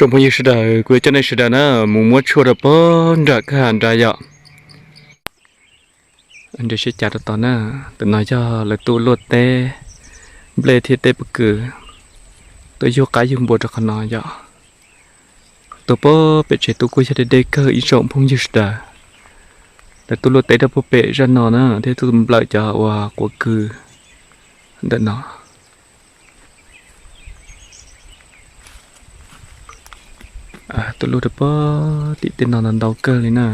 Tsoom phooj ywg sawv daws, kuv yuav coj nej sawv daws na mus muab tshuaj rau pog nram kwj ha nrad yom. Nrog sib cav rau tod na, tus no yog lawv tuaj luaj teb nplej thiab teb pob kws, tuaj yug qaib yug npua rau qhov no yom. Tuaj pog pem tsev tuaj kuj yog deb deb kawg ib tsoom phooj ywg sawv daws. Lawv tuaj luaj teb rau pog pem zaj no na thiab tuaj nplawm cov uas quav kws ntawm no. Tuaj luaj rau pog tim tej no ntau ntau kawg li na.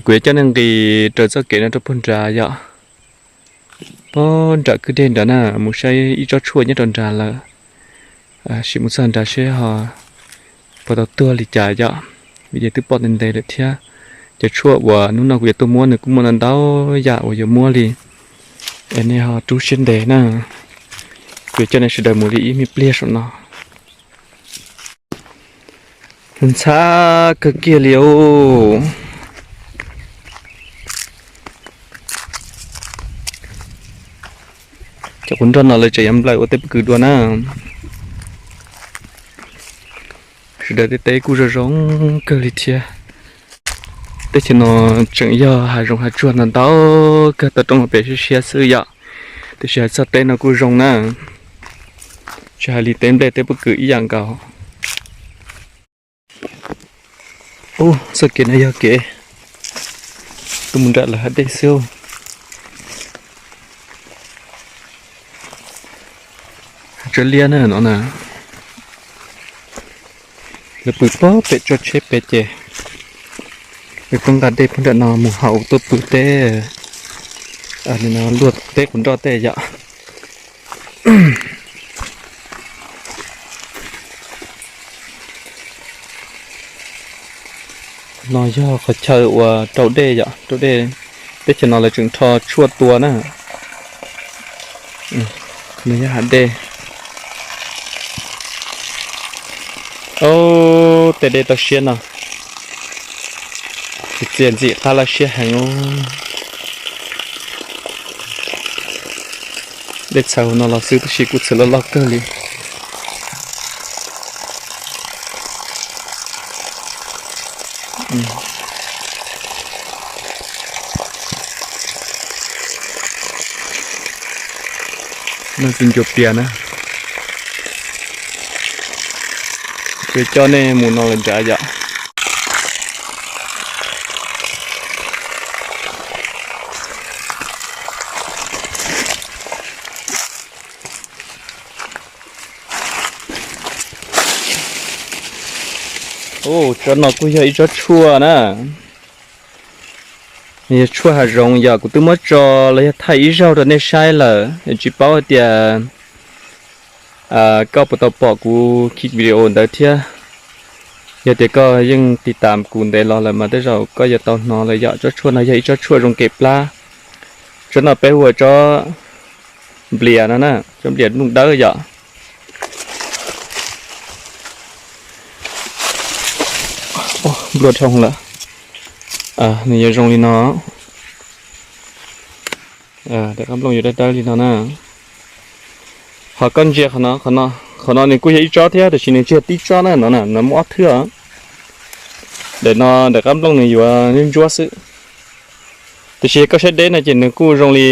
Kuv yuav coj nej nqis raws txoj kev no rau pog nrad yom. Pog nram kwj deg nrad na, mus saib ib tsob tshuaj nyob rau nrad lawm. Sim mus txog nrad seb ho puas tau tuag li cas yom, vim tias twb pom ntev ntev lawm thiab. Cov tshuaj uas hnub no kuv yuav tuaj muab nws kuj muaj ntau ntau yam uas yuav muab li, es nej ho rub siab ntev na. Kuv yuav coj nej sawv daws mus li ib me pliag saum no. Ntxhab kawg kiag li os. Cov quav nroj no lawv tseem yuav nplawm ua teb pob kws dua na. Sawv daws, tej teb kuj zoo zoo kawg li thiab. Teb chaws no tseem yog hav zoov hav tsuag ntau ntau kawg, toj roob pem siab siab xwb yom. Tiam sis hais txog teb no kuj zoo na, tsis hais li teb nplej teb pob kws ib yam nkaus. Ub, txoj kev no yog kev tuaj mus nram lawv hav dej xwb. Hav tsawb liab na no na. Lawv pw pog pem tsob tsheb pem ces lawv tuaj nqa dej pog nram no mus haus tuaj pw teb, luaj teb quav nroj tej yom. No yog qhov chaw uas rau dej yom, rau dej. Teb chaws no lawv tseem rho tshuaj tua na. No yog hav dej. Ob, tej dej toj siab no, txias ntxim qab laj siab heev. Dej txhawv hauv no los xwb tab sis kuj txhawv loj loj kawg li. No tsis ncua pias na. Kuv coj nej mus no lawm nrad yom. Tsob no kuj yog ib tsob tshuaj na. Yog tshuaj hav zoov yom, kuv twb muab tso los yog thaij ib zaug rau nej saib lawm, tsis paub hais tias koj puas tau pom kuv clip video ntawd thiab. Yog tias koj yeej tiv tam kuv ntev los lawm mas tej zaum koj yuav tau hnov lawm yom. Tsob tshuaj no yog ib tsob tshuaj zoo kev plab. Tsob no peb hu ua tsob nplias no na, tsob nplias nplooj dawb yom. Nplua dhau lawm. Nws yuav zoo li no. Daim qab nplooj yuav dawb dawb li no na. Ho koj ntsia qhov no, qhov no nws kuj yog ib tsob thiab, tiam sis nws tsis yog tib tsob na, no no muaj ob thwb. Daim no daim qab nplooj nws yuav ntsuab xwb, tiam sis koj saib deb no ces nws kuj zoo li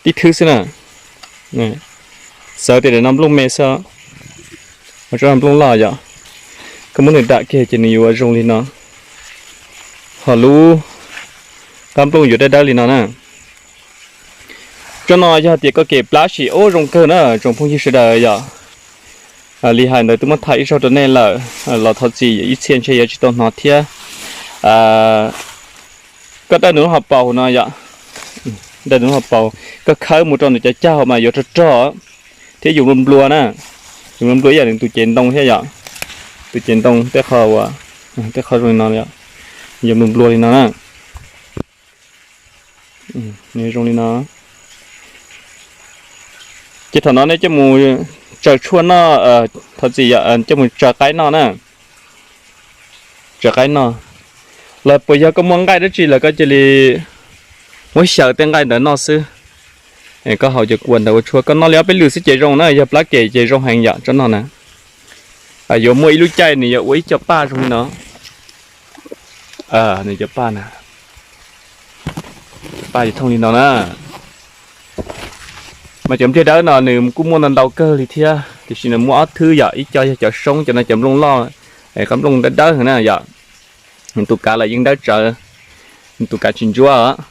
tib thwb xwb na. Txawv tias daim no nplooj me xwb, tsob no nplooj loj yom. Koj muab nws dam kiag ces nws yuav zoo li no. Ho lub qab nplooj yuav dawb dawb li no na. Tsob no yog tias koj kev plab sim ub zoo kawg na tsoom phooj ywg sawv daws yom. Li hais ntawd twb muab thaij ib zaug rau nej lawm, los thov txim ib txhia ntshe yuav tsis tau hnov thiab. Koj dawj nws lub hauv paus no yom, dawj nws lub hauv paus, koj khawb mus rau nws cov cag mas yuav rog rog thiab yus nplua nplua na, yus nplua nplua ib yam li tus cev ntoo thiab yom, tus cev ntoo tej qho, tej qho zoo li no, yus nplua nplua li no na. Nws zoo li no. Ces thaum no nej coj mus tsaws tshuaj noj, thov txim yom, coj mus tsaws qaib noj na. Tsaws qaib noj. Los puas yog koj muaj nqaij dab tsi lawm koj cia li muab xyaw tej nqaij ntawd noj xwb. Koj haus cov kua ntawd ua tshuaj, koj noj li ob peb lwm xwb ces zoo na, yog plab kem ces zoo heev yom tsob no na. Yuav muaj ib lub caij nws yuav ua ib co paj zoo li no. Nws cov paj na, paj yuav thooj li no na. Mas cov npliag dawb no nws kuj muaj ntau ntau kawg li thiab, tiam sis nws muaj ob thwb yom, ib co yog cov soob, cov no cov nplooj loj, qab nplooj dawb dawb na yom. Nws tus kav los yeej dawb tsawv, nws tus kav tsis ntsuab.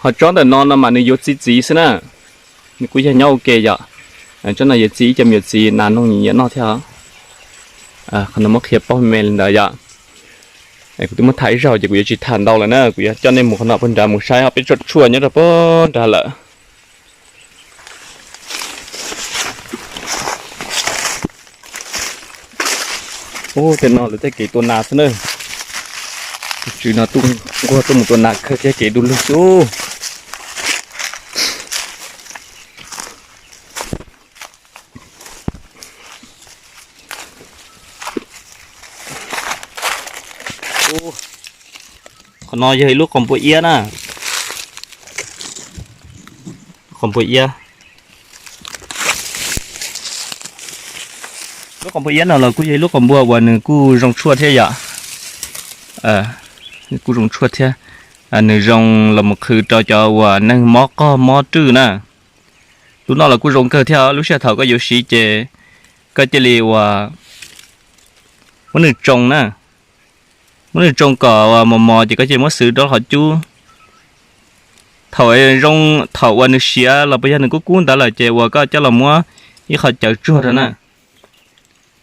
Ho tsob ntawm no no mas nws yuav txi txiv xwb na, nws kuj yog nyob ua ke yom. Tsob no yuav txi ib co me nyuam txiv nas noog nyiam noj thiab. Qhov no muab qhia paub me li ntawd yom. Kuv twb muab tham ib zaug ces kuv yuav tsis tham ntau lawm na, kuv yuav coj nej mus qhov no pog nrad mus saib ob peb tsob tshuaj nyob rau pog nrad lawm. Ub, tej no lawv tej kev tua nas xwb na. Tus tswv no tuaj nquag tuaj mus tua nas kawg thiab kev du lug xwb. Qhov no yog ib lub qos npua iab na. Qos npua iab. Lub qos npua iab no los kuj yog ib lub qos npua uas nws kuj zoo tshuaj thiab yom. Kuj zoo tshuaj thiab. Nws zoo los mus qhwv rau cov uas neeg mob qog mob rwj na. Lub no los kuj zoo kawg thiab, lub sij hawm thaum koj yuav siv ces koj cia li uas muab nws tsoo na, muab nws tsoo kom mos mos ces koj cia li muab xwv rau qhov cub. Thaum zoo, thaum uas nws siav los puas yog nws kub kub ntawd lawm ces uas koj coj los muab ib qho cawv tsuag rau na,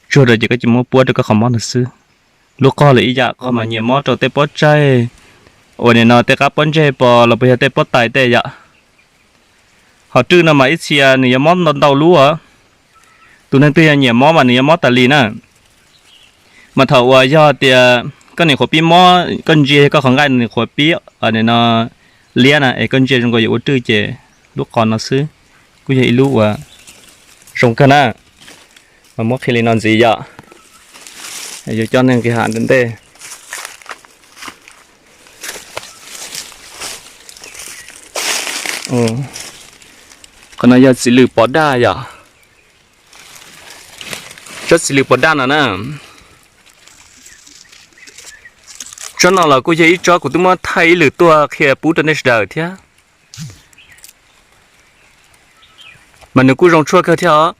tsuag rau ces koj cia li muab puab rau koj qhov mob ntawd xwb. Lub qog lawm ib yam, qog mas nyiam mob rau tej pob tsaig uas nim no tej qab pob ntseg pos los puas yog tej pob tais tej yom. Ho rwj no mas ib txhia nws yuav mob ntau ntau lub os. Tus neeg twg yog nyiam mob mas nws yuav mob tas li na. Mas thaum uas yog tias koj nim qhuav pib mob, koj ntsia koj qhov nqaij nim qhuav pib no liab na es koj ntsia zoo nkaus yuav ua rwj ces lub qos no xwb kuj yog ib lub uas zoo kawg na. Mas muab qhia li no ntxiv yom, yuav coj nej nqis hav ntej. Qhov no yog txiv lws pos daj yom. Tsob txiv lws pos daj no na, tsob no los kuj yog ib tsob kuv twb muab thaij ib lwm tuaj qhia pub rau nej sawv daws thiab. Mas nws kuj zoo tshuaj kawg thiab os.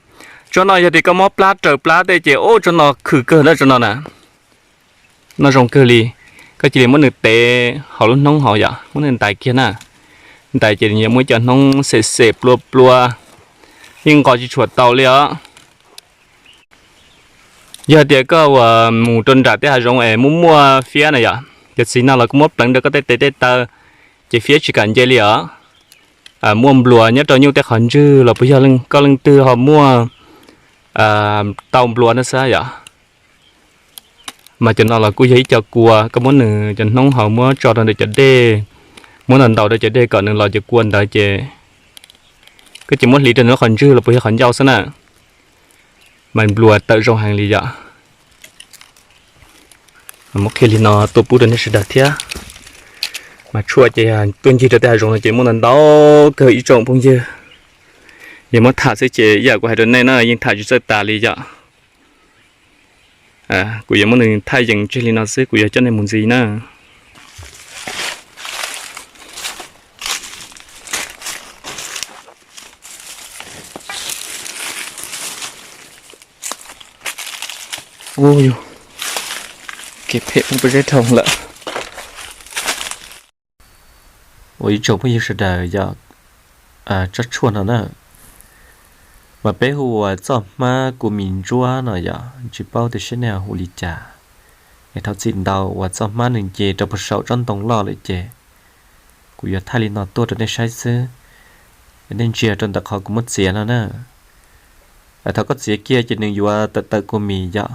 Tsob no yog tias koj mob plab raws plab tej ces ub tsob no khwm kawg na, tsob no na. Noj zoo kawg li. Koj cia li muab nws tev hauv lub hnoob hauv yom, muab nws ntais kiag na. Ntais ces nws yuav muaj ib co hnoob xem xem plua plua, yeej nqos tsis tshua tau li os. Yog tias koj uas mus rau nram tej hav zoov es muaj muaj fiab na yom, cov txiv no los kuj muab pleev rau koj tej tes tej taw, ces fiab tsis kam nce li os. Muaj npluas nyob rau nyuj tej qhov ntswg los puas yog koj leej twg ho muaj tau npluas no xwb yom. Mas cov no los kuj yog ib co kua, koj muab nws cov hnoob hauv muab tso rau ntawm cov dej, muab ntaus ntaus rau cov dej kom nws los cov kua ntawd ces koj cia li muab hliv rau nws lub qhov ntswg los puas yog qhov ncauj xwb na. Mas npluas tawm zoo heev li yom. Muab qhia li no tuaj pub rau nej sawv daws thiab. Mas tshuaj ces tuaj ncig rau tej hav zoov no ces muaj ntau ntau kawg ib tsoom phooj ywg. Yog muab tham xwb ces ib yam kuv hais rau nej na yeej tham tsis txawj tas li yom. Kuv yuav muab nws thaij yees tseg li no xwb, kuv yuav coj nej mus ntxiv na. Ua ib tsoom phooj ywg sawv daws yog tsob tshuaj no na, mas peb hu ua txoj hmab kua mis ntsuab no yom, tsis paub tias seb nej hu li cas. Es thov txim ntau uas txoj hmab nws nce rau puag saum tsob ntoo loj lawm ces kuv yuav thaij li no tuaj rau nej saib xwb. Nej ntsia rau ntawm qhov kuv muab txiav no na. Thaum koj txiav kiag ces nws yuav tawm tawm kua mis yom.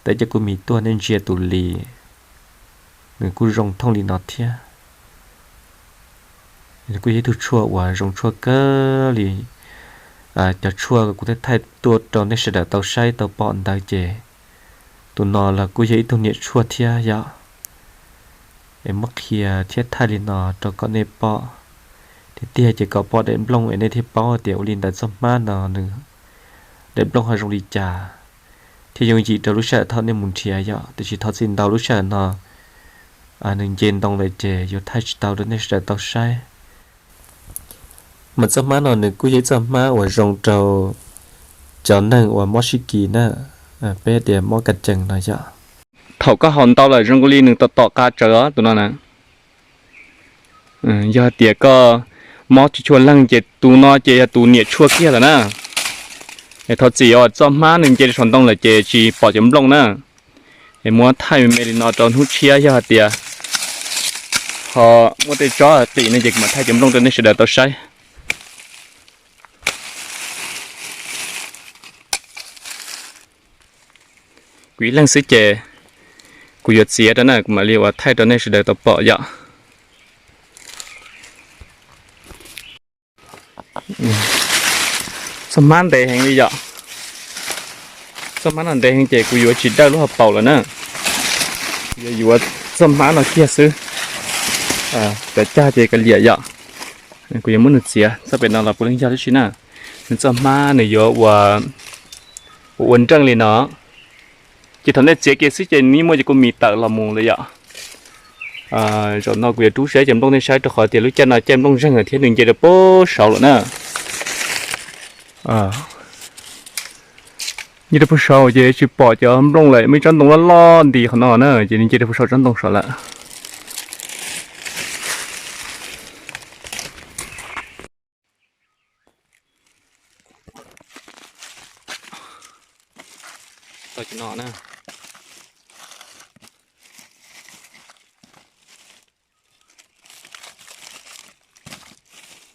Tawm cov kua mis tuaj nej ntsia tus li, nws kuj zoo thooj li no thiab. Kuj yog ib tug tshuaj uas zoo tshuaj kawg li. Cov tshuaj kuv thaij thaij tuaj rau nej sawv daws tau saib tau pom ntawd ces tus no los kuj yog ib tug niam tshuaj thiab yom. Es muab qhia thiab thaij li no rau kom nej pom tiag tiag ces kom pom daim nplooj es nej thiaj paub tias ua li ntawd txoj hmab no nws daim nplooj ho zoo li cas thiab yooj yim rau lub sij hawm thaum nej mus nrhiav yom. Tiam sis thov txim ntau lub sij hawm no nws nce ntoo lawm ces yuav thaij tsis tau rau nej sawv daws tau saib. Mas txoj hmab no nws kuj yog ib txoj hmab uas zoo rau cov neeg uas mob sib kis na, peb tias mob kas cees no yom. Thaum koj haus ntau lawm zoo li nws tom tom qa tsawv os tus no na. Yog hais tias koj mob tsis tshua leeg ces tus no ces yog tus niam tshuaj kiag lawm na. Es thov txim os, txoj hmab nws nce rau saum ntoo lawm ces tsis pom cov nplooj na. Es muab thaij me me li no rau hnub tshiab, yog hais tias ho muaj tej tsob qis no ces kuv mam thaij cov nplooj rau nej sawv daws tau saib. Kuv ib leeg xwb ces kuv yuav txiav rau na, kuv mam li ua thaij rau nej sawv daws tau pom yom. Txoj hmab ntev heev li yom. Txoj hmab no ntev heev ces kuv yuav tsis dawj lub hauv paus lawm na. Kuv yuav yuav txoj hmab no kiag xwb. Cov cag ces kav liam yom. Kuv yuav muab nws txiav txoj pem no los puav leej yog tib si na. Nws txoj hmab nws yuav ua, ua ua nreej li no. Ces thaum nej txiav kiag xwb ces nws muaj cov kua mis tawm los mus lawm yom. Zaum no kuv yuav rub saib cov nplooj nej saib rau qhov tias lub caij no caij nplooj zeeg thiab nws nce rau pem saud lawm na. Nce rau pem saud ces tsis pom cov nplooj lawm, muaj ib tsob ntoo loj loj nti qhov no na, ces nws nce rau pem saud tsob ntoo saud lawm. Tau cov no na.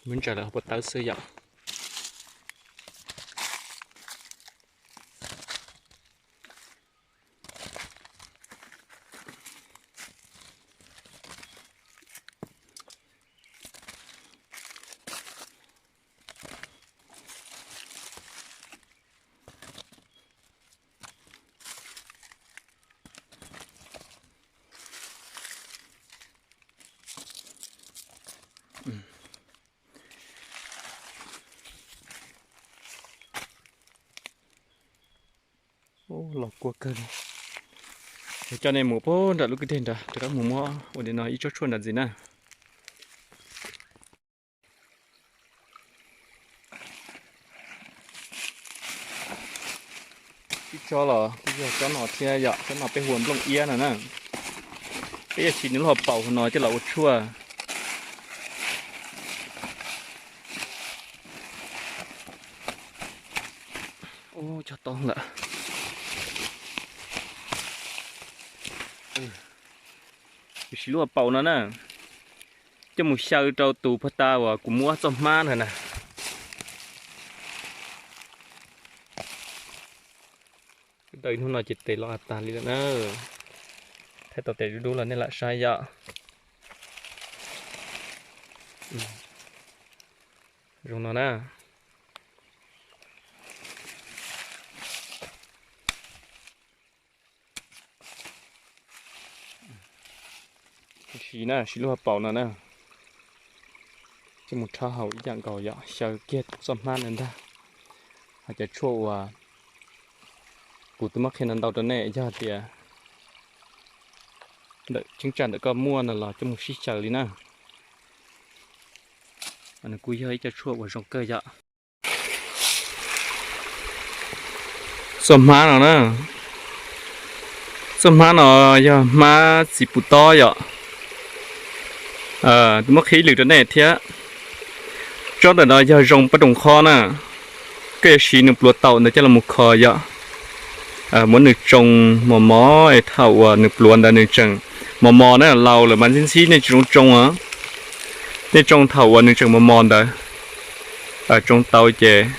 Muab ntsaws lawm hauv pob tawb xwb yom. Los kua kawg li. Coj nej mus puag nram lub kwj deg nrad rov qab mus muab ua li no ib tsob tshuaj nrad ntxiv na. Ib tsob los kuj yog tsob no thiab yom, tsob no peb hu ua nplooj iab no na. Peb yuav siv nws lub hauv paus no coj los ua tshuaj. Ub, cog toob lawm. Kuv siv lub hauv paus no na, coj mus xyaw rau tus puag ta uas kuv muab txoj hmab ntawd na. Daws ib hnub no ces tes loj tag li lawm na. Thaij tau tes dub dub los nej lam saib yom. Zoo no na. Siv na, siv lub hauv paus no na, coj mus rhaub haus ib yam nkaus yom, xyaw kiag txoj hmab ntawd ntag. Hos cov tshuaj uas kuv twb muab qhia ntau ntau rau nej, yog tias ntawm cheeb tsam ntawm koj muaj no los coj mus sib xyaw li na. Nws kuj yog ib co tshuaj uas zoo kawg yom. Txoj hmab no na, txoj hmab no yog hmab txiv puv tob yom. Twb muab qhib lwm rau nej thiab. Tsob ntawm no yog zoo pab roos qhob na, koj yuav siv nws pluav taum ntawd coj los mus kho yom. Muab nws tsoo mos mos es thaum uas nws pluav ntawd nws tseem mos mos na, laus lawm mas ntxhib ntxhib nej tsis zoo tsoo os. Nej tsoo thaum uas nws tseem mos mos ntawd. Tsoo tau ces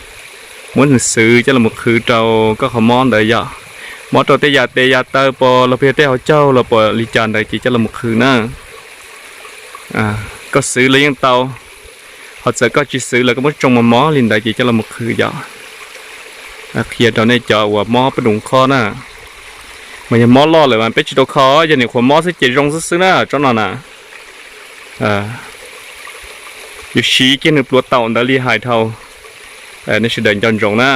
muab nws xwv coj los mus qhwv rau koj qhov mob ntawd yom. Mob rau tej yam tes yam taw pom los puas yog tej hauv caug los puas li cas ntawd ces coj los mus qhwv na. Koj xwv los yeej tau, ho txawm koj tsis xwv los koj muab tsoo mos mos li ntawd ces coj los mus qhwv yom. Qhia rau nej cov uas mob pab roos qhob na, mas yog mob loj lawm mas peb tsis tau kho, yog nim qhuav mob xwb ces zoo xwb xwb na tsob no na. Yuav siv kiag nws pluav taum ntawd li hais dhau, nej sawv daws nco ntsoov na.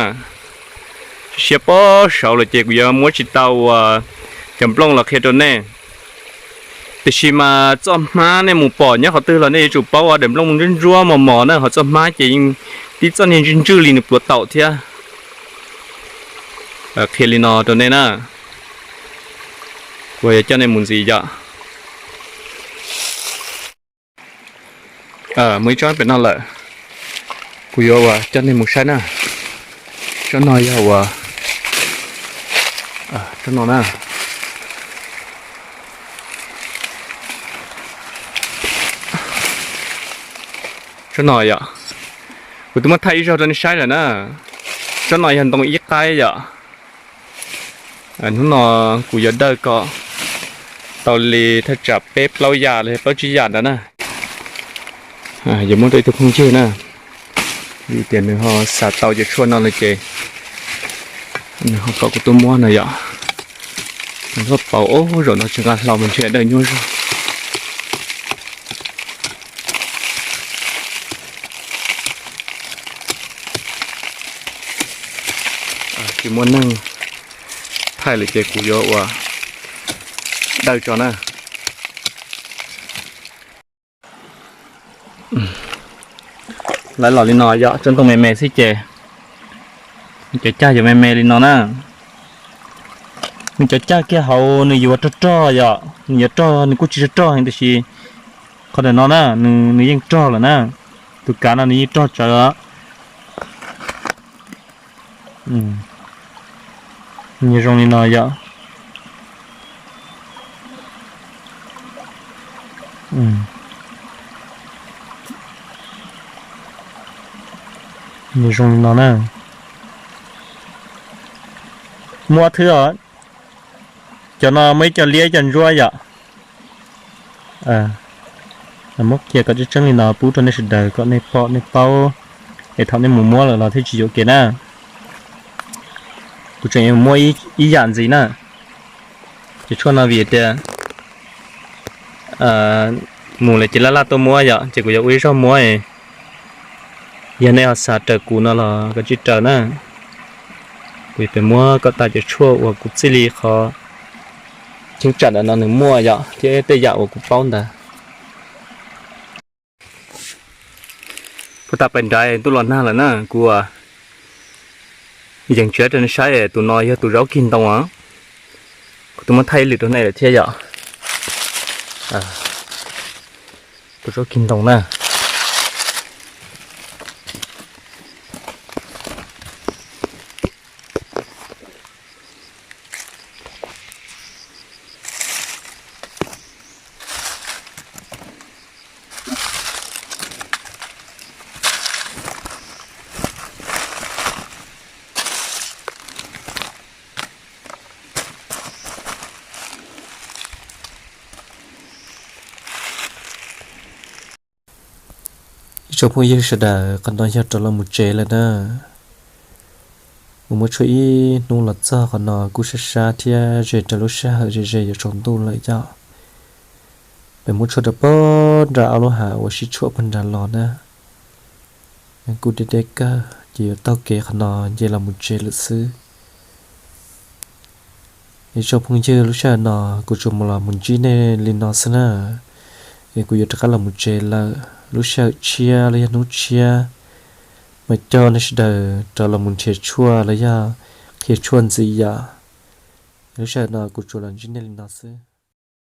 Siab pob saud lawm ces kuv yuav muab tsis tau uas cov nplooj los qhia rau nej. Tiam sis mas txoj hmab nej mus pom nyob qhov twg los nej yuav tsum paub uas daim nplooj ntsuab ntsuab mos mos na, ho txoj hmab ces yeej tib txoj niag ntswj ntswj li nws pluav taum thiab. Qhia li no rau nej na, kuv yuav coj nej mus ntxiv yom. Muaj ib tsob pem no lawm, kuv yuav uas coj nej mus saib na. Tsob no yog uas, tsob no na, tsob no yom, kuv twb muab thaij ib zaug rau nej saib lawm na. Tsob no yog ntoo ib qaib yom. Hnub no kuv yuav dawj kom tau li thaj tsam peb plaub yam los plaub tsib yam ntawd na. Yuav muab rau ib tug phooj ywg na, vim tias nws ho xav tau cov tshuaj no lawm ces nws ho kom kuv tuaj muab no yom. Nws ho pauv, zaum no tsis nqa hlau mas ntshe dawj nyuaj zog. Tsis muaj neeg thaij lawm ces kuv yuav ua dawj tso na. Lawv los li no yom, tsob ntoo me me xwb ces nws cov cag yuav me me li no na. Nws cov cag kiag hauv nws yuav rog rog yom, nws yuav rog, nws kuj tsis rog rog heev tiam sis qhov ntawm no na, nws yeej rog lawm na. Tus kav no nws yeej rog tsawv. Nws zoo li no yom. Nws zoo li no na. Muaj ob thwb os. Cov no muaj ib co liab ib co ntsuab yom. Muab kiag kom tseeb tseeb li no pub rau nej sawv daws kom nej pom nej paub, es thaum nej mus muab lawm los thiaj tsis yuam kev na. Kuv tseem yuav muab ib yam ntxiv na. Ces tshuaj no vim tias mus lawm ces laj laj tuaj muab yom, ces kuv yuav ua ib zaug muab. Yog nej ho xav raws kuv no los koj tsij raws na. Kuv yuav pem muab kom tas cov tshuaj uas kuv txij li qhov cheeb tsam ntawm no nws muaj yom, thiab tej yam uas kuv paub ntawd. Puag ta pais nrad ntuj los nag lawm na, kuv yees tsev rau nej saib, tus no yog tus zaub kig ntoo os. Kuv twb muab thaij ib lwm rau nej lawm thiab yom. Tus zaub kig ntoo na. Ib tsoom phooj ywg sawv daws, qhov no yog rov los mus tsev lawm na. Mus muab tshuaj ib hnub los txog qhov no kuj sab sab thiab ze rau lub sij hawm ze ze yuav tsaus ntuj lawm yom. Peb muab tshuaj rau puag nram ob lub hav uas sib tshuam puag nrad los na. Kuj deb deb kawg ces yuav taug kev qhov no nce los mus tsev lawm xwb. Ib tsoom phooj ywg, lub sij hawm no kuv tsuas mus los mus ntsib nej li no xwb na. Es kuv yuav rov qab los mus tsev lawm, lub sij hawm tshiab los yog hnub tshiab mas coj nej sawv daws rov los mus nrhiav tshuaj los yog qhia tshuaj ntxiv yom. Lub sij hawm no kuv tsuas los ntsib nej li no xwb.